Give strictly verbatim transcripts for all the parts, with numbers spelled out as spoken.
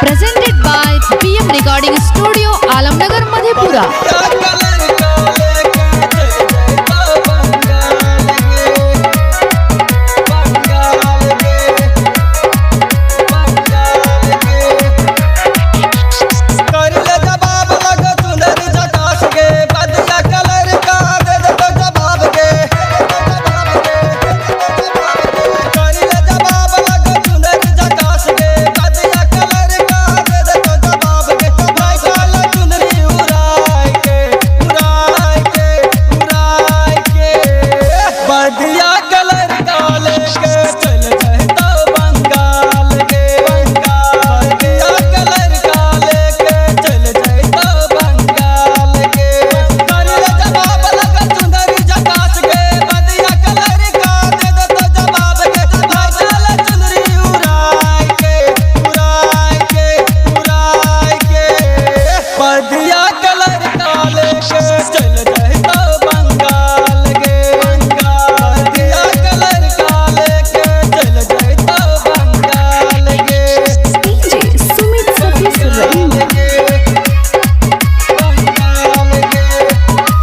Presented by B M Recording Studio, Alamnagar, Madhepura. बढ़िया कलर का लेके चल जाए तो बंगाल के, बढ़िया कलर का लेके चल जाए तो बंगाल के। कर ले जवाब लगा चुनरी झकास के, बढ़िया कलर का दे दे तो जवाब के। भाई चल चुनरी उड़ाए के, उड़ाए के, उड़ाए के। बढ़िया कलर का लेके चल जाए तो बंगाल के, बढ़िया कलर का लेके चल जाए तो बंगाल के। D J Sumit Satish Raina।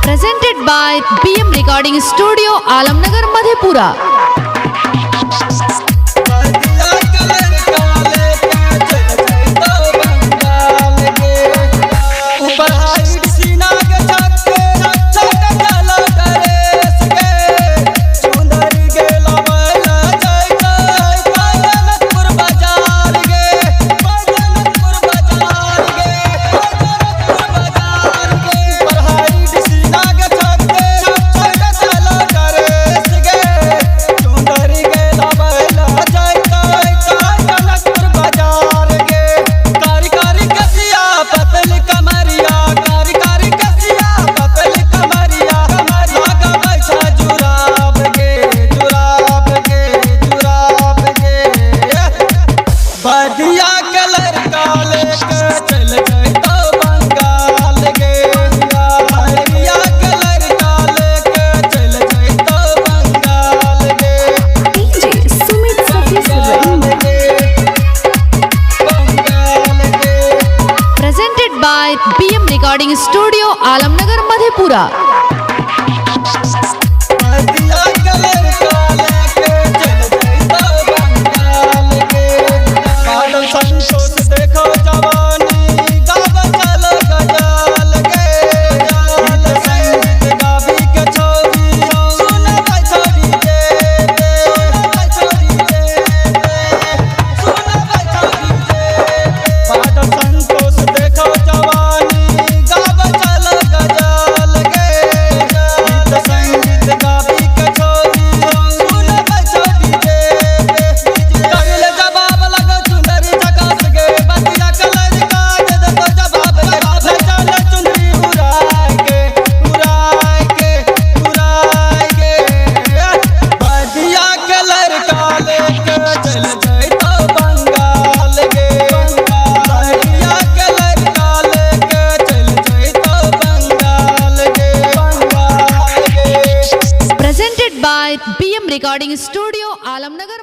Presented by B M Recording Studio, Alamnagar, Madhepura. बढ़िया कलर का लेके चल जाए तो बंगाल के, बढ़िया कलर का लेके चल जाए तो बंगाल के। D J Sumit Satish Raina। Presented by B M Recording Studio, Alamnagar, Madhepura. बढ़िया कलर का लेके चल जाए तो बंगाल के। बादल संतोष देखो जवानी, गावा चल गजाल के। गीत संगीत गावी के छौरी, सुन भाई छौरी रे, सुन भाई छौरी रे। बढ़िया कलर का लेके चल जाए तो बंगाल के, बढ़िया कलर का लेके चल जाए तो बंगाल के, बंगाल के। Presented by B M Recording Studio, Alamnagar।